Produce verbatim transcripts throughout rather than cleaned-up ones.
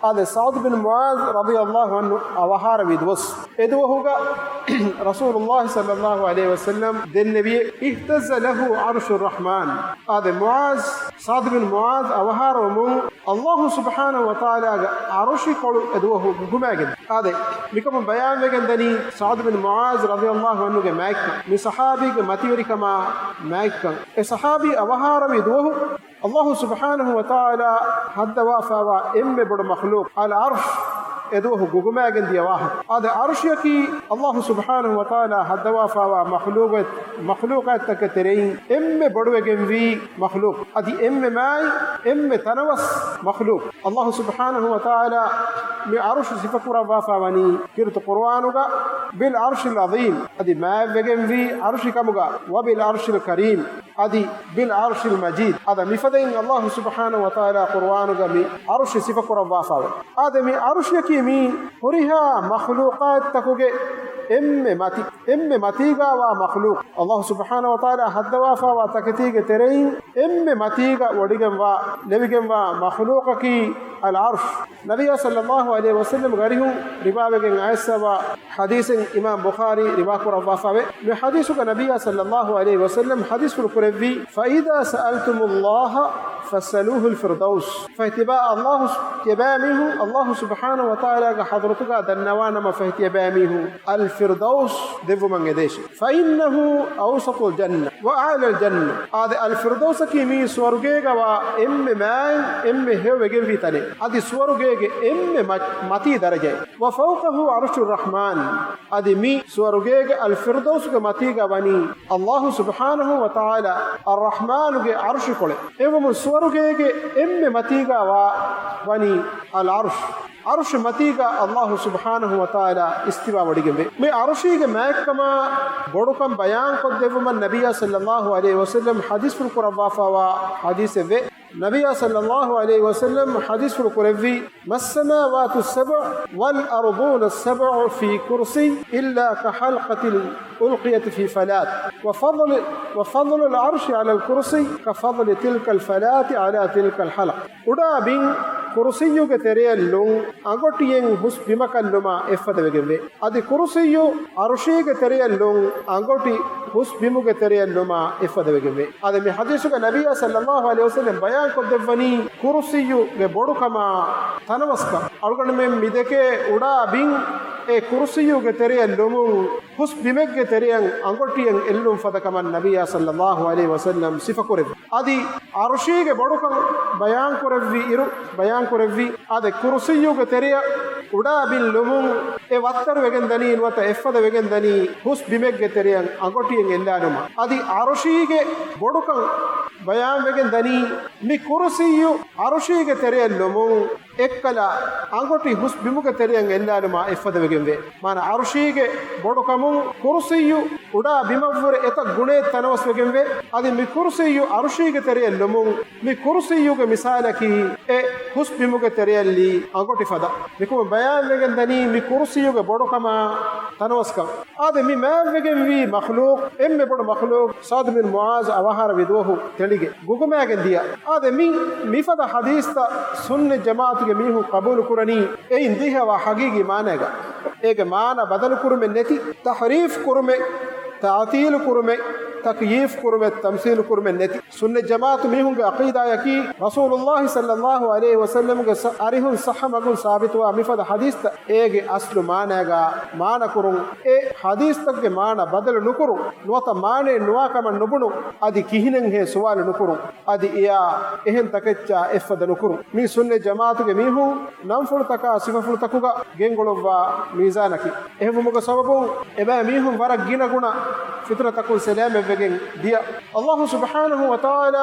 އާދެ، ސަޢުދު ބިން މުޢާޛް ރަޟިޔަﷲ ޢަންހު އަވަހާރަވި ދުވަސް، އެ ދުވަހުގަ ރަސޫލުﷲ ޞައްލަﷲ ޢަލައިހި ވަސައްލަމް ދެންނެވިއޭ، اهتز له عرش الرحمن. އާދެ، މުޢާޛް، ސަޢުދު ބިން މުޢާޛް އަވަހާރަވުމުން ﷲ ސުބްޙާނަހޫ ވަތަޢާލާގެ ޢަރުޝި ކޮޅު އެ ދުވަހު ގުގުމާގެން. އާދެ، މިކަމުން ބަޔާންވެގެން ދަނީ، ސަޢުދު ބިން މުޢާޛް ރަޟިޔަﷲ ޢަންހުގެ މާތްކަން، މި ޞަޙާބީގެ މަތިވެރިކަމާ މާތްކަން. އެ ޞަޙާބީ އަވަހާރަވި ދުވަހު ﷲ ސުބްޙާނަހޫ ވަތަޢާލާ ހައްދަވާފައިވާ އެންމެ ބޮޑު މަޚްލޫޤު އަލް ޢަރްޝް އެ ދުވަހު ގުގުމާގެން ދިޔަ ވާހަކަ. އާދެ، ޢަރްޝިއަކީ ﷲ ސުބްޙާނަހޫ ވަތަޢާލާ ހައްދަވާފައިވާ މަޚްލޫޤު، މަޚްލޫޤާތްތަކުގެ ތެރެއިން އެންމެ ބޮޑުވެގެންވީ މަޚްލޫޤު. އަދި އެންމެ މާތް، އެންމެ ތަނަވަސް މަޚްލޫޤު. ﷲ ސުބްޙާނަހޫ ވަތަޢާލާ މި ޢަރުޝު ސިފަކުރައްވާފައި ވަނީ ކީރިތި ޤުރުއާނުގަ بالعرش العظيم، އަދި މާތްވެގެންވީ ޢަރުޝި ކަމުގަ، وبالعرش الكريم، އަދި بالعرش المجيد. އާދެ، މިފަދައިން ﷲ ސުބްޙާނަހޫ ވަތަޢާލާ ޤުރުއާނުގަ މި ޢަރުޝު ސިފަކުރައްވާފައިވަނީ. އާދެ، މި ޢަރުޝިއަކީ މީ ހުރިހާ މަޚްލޫޤާތްތަކުގެ އެންމެ މަތި، އެންމެ މަތީގާވާ މަޚްލޫޤު. ﷲ ސުބްޙާނަހޫ ވަތަޢާލާ ހައްދަވާފައިވާ ތަކެތީގެ ތެރެއިން އެންމެ މަތީގަ ވޮޑިގެންވާ، ލެވިގެންވާ މަޚްލޫޤަކީ އަލް ޢަރްޝް. ނަބިއްޔާ ޞައްލަﷲ ޢަލައިހި ވަސައްލަމްގެ އަރިހުން ރިވާވެގެން އައިސްފައިވާ ޙަދީޘެއް އިމާމް ބުޚާރީ ރިވާކުރައްވާފައެވެ. މި ޙަދީޘުގަ ނަބިއްޔާ ޞައްލަﷲ ޢަލައިހި ވަސައްލަމް ޙަދީޘްފުޅު ކުރެއްވީ، فإذا سألتم الله فاسألوه الفردوس. ފަހެ ތިބާ ﷲ، ތިޔަބައި މީހުން ﷲ ސުބްޙާނަހޫ ވަތަޢާލާގެ ޙަޟްރަތުގަ ދަންނަވާނަމަ، ފަހެ ތިޔަބައި މީހުން އަލް ފިރްދައުސް ދެއްވުމަށް އެދޭށި. فإنه أوسط الجنة وأعلى الجنة. އާދެ، އަލް ފިރްދައުސަކީ މީ ސުވަރުގޭގަވާ އެންމެ މާތް، އެންމެ ހެޔޮ ވެގެންވީ ތަނެއް. އަދި ސުވަރުގޭގެ އެންމެ މަ-، މަތީ ދަރަޖައެއް. وفوقه عرش الرحمن. އަދި މި ސުވަރުގޭގެ އަލް ފިރްދައުސްގެ މަތީގަ ވަނީ ﷲ ސުބްޙާނަހޫ ވަތަޢާލާ އައްރަޙްމާނުގެ ޢަރުޝި ކޮޅެއް. އެވަމުން ސުވަރުގޭގެ އެންމެ މަތީގަ ވާ ވަނީ އަލް ޢަރްޝް. ޢަރުޝި މަތީގަ ﷲ ސުބްޙާނަހޫ ވަތަޢާލާ އިސްތިވާ ވޮޑިގެންވޭ. މި ޢަރުޝީގެ މާތްކަމާ ބޮޑުކަން ބަޔާންކޮށްދެއްވުމަށް ނަބިއްޔާ ޞައްލަﷲ ޢަލައިހި ވަސައްލަމް ޙަދީޘްފުޅު ކުރައްވާފައިވާ ޙަދީޘެއްވޭ. ނަބިއްޔާ ޞައްލަﷲ ޢަލައިހި ވަސައްލަމް ޙަދީޘްފުޅު ކުރެއްވީ، ما السماوات السبع والأرضون السبع في كرسي إلا كحلقة ألقيت في فلاة، وفضل، وفضل العرش على الكرسي كفضل تلك الفلاة على تلك الحلقة. އުޑާ ބިން ކުރުސިއްޔުގެ ތެރެޔަށް ލުން އަނގޮޓިއެއް ހުސް ބިމަކަށް ލުމާ އެއްފަދަ ވެގެންވޭ. އަދި ކުރުސިއްޔު ޢަރުޝީގެ ތެރެޔަށް ލުން އަނގޮޓި ހުސް ބިމުގެ ތެރެޔަށް ލުމާ އެއްފަދަ ވެގެންވޭ. އަދި މި ޙަދީޘުގަ ނަބިއްޔާ ޞައްލަﷲ ޢަލައިހި ވަސައްލަމް ބަޔާންކޮށްދެއްވަނީ ކުރުސިއްޔުގެ ބޮޑުކަމާ ތަނަވަސްކަން. އަޅުގަނޑުމެން މިދެކޭ އުޑާ ބިން އެ ކުރުސިއްޔުގެ ތެރެޔަށް ލުމުން ހުސް ބިމެއްގެ ތެރެޔަށް އަނގޮޓިއެއް އެއްލުން ފަދަ ކަމަށް ނަބިއްޔާ ޞައްލަﷲ ޢަލައިހި ވަސައްލަމް ސިފަކުރެއްވި. އަދި ޢަރުޝީގެ ބޮޑުކަން ބަޔާންކުރެއްވި އިރު، ބަޔާންކުރެއްވީ، އާދެ، ކުރުސިއްޔުގެ ތެރެޔަށް އުޑާ ބިން ލުމުން އެ ވައްތަރު ވެގެން ދަނީ ނުވަތަ އެއްފަދަ ވެގެން ދަނީ ހުސް ބިމެއްގެ ތެރެޔަށް އަނގޮޓިއެއް އެއްލާލުމަށް. އަދި ޢަރުޝީގެ ބޮޑުކަން ބަޔާންވެގެން ދަނީ މި ކުރުސިއްޔު ޢަރުޝީގެ ތެރެޔަށް ލުމުން އެއްކަލަ އަނގޮޓި ހުސް ބިމުގެ ތެރެޔަށް އެއްލާލުމާ އެއްފަދަ ވެގެންވޭ. މާނަ، ޢަރުޝީގެ ބޮޑުކަމުން ކުރުސިއްޔު އުޑާ ބިމަށްވުރެ އެތައް ގުނައެއް ތަނަވަސް ވެގެންވޭ. އަދި މި ކުރުސިއްޔު ޢަރުޝީގެ ތެރެޔަށް ލުމުން މި ކުރުސިއްޔުގެ މިސާލަކީ އެ ހުސް ބިމުގެ ތެރެޔަށްލީ އަނގޮޓި ފަދަ. މިކަމުން ބަޔާންވެގެން ދަނީ މި ކުރުސިއްޔުގެ ބޮޑުކަމާ ތަނަވަސްކަން. އާދެ، މި މާތްވެގެންވީ މަޚްލޫޤު، އެންމެ ބޮޑު މަޚްލޫޤު، ސަޢުދު ބިން މުޢާޛް އަވަހާރަވި ދުވަހު ތެޅިގެން ގުގުމާގެން ދިޔަ. އާދެ، މި، މިފަދަ ޙަދީޘްތައް ސުންނަތް ޖަމާޢަތުގެ މީހުން ޤަބޫލު ކުރަނީ އެއިން ދިހަވާ ޙަޤީޤީ މާނައިގަ. އޭގެ މާނަ ބަދަލު ކުރުމެއް ނެތި، ތަޙްރީފް ކުރުމެއް، ތަޢްޠީލު ކުރުމެއް، ތަކްޔީފް ކުރުމެއް، ތަމްސީލު ކުރުމެއް ނެތި. ސުންނަތް ޖަމާޢަތު މީހުންގެ ޢަޤީދާއަކީ، ރަސޫލުﷲ ޞައްލަﷲ ޢަލައިހި ވަސައްލަމްގެ ސަ-، އަރިހުން ޞައްޙަ މަގުން ސާބިތުވާ މިފަދަ ޙަދީޘްތައް އޭގެ އަސްލު މާނައިގަ މާނަ ކުރުން، އެ ޙަދީޘްތަކުގެ މާނަ ބަދަލު ނުކުރުން، ނުވަތަ މާނައެއް ނުވާ ކަމަށް ނުބުނުން، އަދި ކިހިނެއްހޭ ސުވާލު ނުކުރުން، އަދި އެއާ އެހެން ތަކެއްޗާ އެއްފަދަ ނުކުރުން. މީ ސުންނަތް ޖަމާޢަތުގެ މީހުން ނަންފުޅުތަކާ ސިފަފުޅުތަކުގަ ގެންގުޅުއްވާ މީޒާނަކީ. އެހެންވުމުގެ ސަބަބުން އެބައި މީހުން ވަރަށް ގިނަ ގުނަ ފިތުނަތަކުން ސަލާމަތްވެގެން ދިޔަ. ﷲ ސުބްޙާނަހޫ ވަތަޢާލާ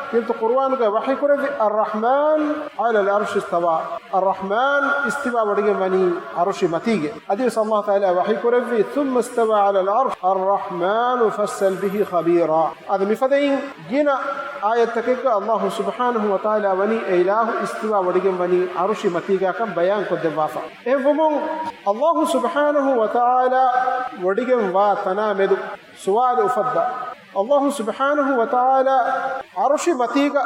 ކީރިތި ޤުރުއާނުގައި ވަޙީކުރެއްވި، الرحمن على العرش استوى. އައްރަޙްމާން އިސްތިވާ ވޮޑިގެން ވަނީ ޢަރުޝި މަތީގެ. އަދިވެސް ﷲ ތަޢާލާ ވަޙީކުރެއްވި، ثم استوى على العرش الرحمن فاسأل به خبيرا. އަދި މިފަދައިން ގިނަ އާޔަތްތަކެއްގަ ﷲ ސުބްޙާނަހޫ ވަތަޢާލާ ވަނީ އެ އިލާހު އިސްތިވާ ވޮޑިގެން ވަނީ ޢަރުޝި މަތީގާކަން ބަޔާންކޮށްދެއްވާފަ. އެހެންވުމުން ﷲ ސުބްޙާނަހޫ ވަތަޢާލާ ވޮޑިގެން ވާ ތަނާ މެދު ސުވާލު އުފައްދާ. ﷲ ސުބްޙާނަހޫ ވަތަޢާލާ ޢަރުޝި މަތީގަ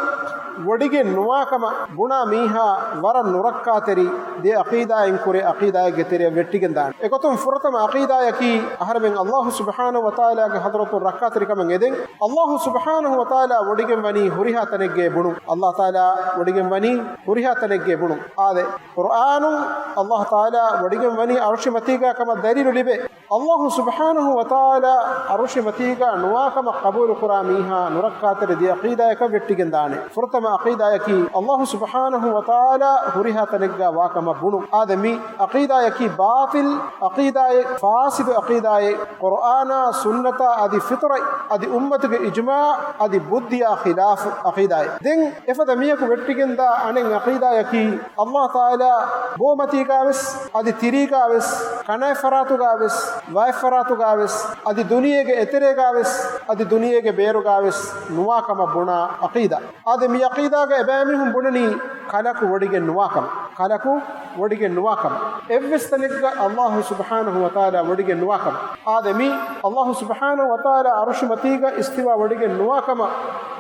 ވޮޑިގެން ނުވާކަމަށް ބުނާ މީހާ ވަރަށް ނުރައްކާތެރި ދެ ޢަޤީދާއިން ކުރެ ޢަޤީދާއެއްގެ ތެރެއަށް ވެއްޓިގެން ދާނެ. އެގޮތުން ފުރަތަމަ ޢަޤީދާޔަކީ އަހަރެމެން ﷲ ސުބްޙާނަހޫ ވަތަޢާލާގެ ޙަޟްރަތުން ރައްކާތެރިކަމަށް އެދެން. ﷲ ސުބްޙާނަހޫ ވަތަޢާލާ ވޮޑިގެން ވަނީ ހުރިހާ ތަނެއްގައޭ ބުނުން. ﷲ ތަޢާލާ ވޮޑިގެން ވަނީ ހުރިހާ ތަނެއްގައޭ ބުނުން. އާދެ، ޤުރްއާނުން ﷲ ތަޢާލާ ވޮޑިގެން ވަނީ ޢަރުޝި މަތީގާ ކަމަށް ދަލީލު ލިބޭ. ﷲ ސުބްޙާނަހޫ ވަތަޢާލާ ޢަރުޝި މަތީގާ ނުވާކަމަށް ޤަބޫލުކުރާ މީހާ ނުރައްކާތެރި ދެ ޢަޤީދާޔަކަށް ވެއްޓިގެން ދާނެ. ފުރަތަމަ ޢަޤީދާޔަކީ ﷲ ސުބްޙާނަހޫ ވަތަޢާލާ ހުރިހާ ތަނެއްގާ ވާކަމަށް ބުނުން. އާދެ، މި ޢަޤީދާޔަކީ ބާޠިލް ޢަޤީދާއެއް، ފާސިދު ޢަޤީދާއެއް، ޤުރްއާނާ، ސުންނަތާ، އަދި ފިޠުރަތް، އަދި އުއްމަތުގެ އިޖްމާޢު، އަދި ބުއްދިޔާ ޚިލާފު ޢަޤީދާއެއް. ދެން އެފަދަ މީހަކު ވެއްޓިގެންދާ އަނެއް ޢަޤީދާޔަކީ، ﷲ ތަޢާލާ ބޯމަތީގާވެސް، އަދި ތިރީގާވެސް، ކަނައިފަރާތުގާވެސް، ވައިފަރާތުގާވެސް، އަދި ދުނިޔޭގެ އެތެރޭގާވެސް، އަދި ދުނިޔޭގެ ބޭރުގާވެސް ނުވާކަމަށް ބުނާ ޢަޤީދާ. އާދެ، މި ޢަޤީދާގަ އެބައިމީހުން ބުނަނީ ކަލަކު ވޮޑިގެން ނުވާކަމަށް. ކަލަކު ވޮޑިގެން ނުވާކަމަށް. އެއްވެސް ތަނެއްގަ ﷲ ސުބްޙާނަހޫ ވަތަޢާލާ ވޮޑިގެން ނުވާކަމަށް. އާދެ، މި ﷲ ސުބްޙާނަހޫ ވަތަޢާލާ ޢަރުޝި މަތީގަ އިސްތިވާ ވޮޑިގެން ނުވާކަމަށް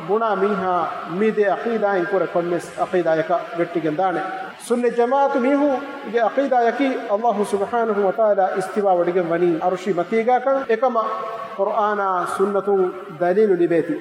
ބުނާ މީހާ މި ދެ ޢަޤީދާއިން ކުރެ ކޮންމެސް ޢަޤީދާޔަކަށް ވެއްޓިގެން ދާނެ. ސުންނަތް ޖަމާޢަތު މީހުންގެ ޢަޤީދާޔަކީ، ﷲ ސުބްޙާނަހޫ ވަތަޢާލާ އިސްތިވާ ވޮޑިގެން ވަނީ ޢަރުޝި މަތީގާކަން އެކަމަށް ޤުރްއާނާ ސުންނަތުން ދަލީލު ލިބޭތީ.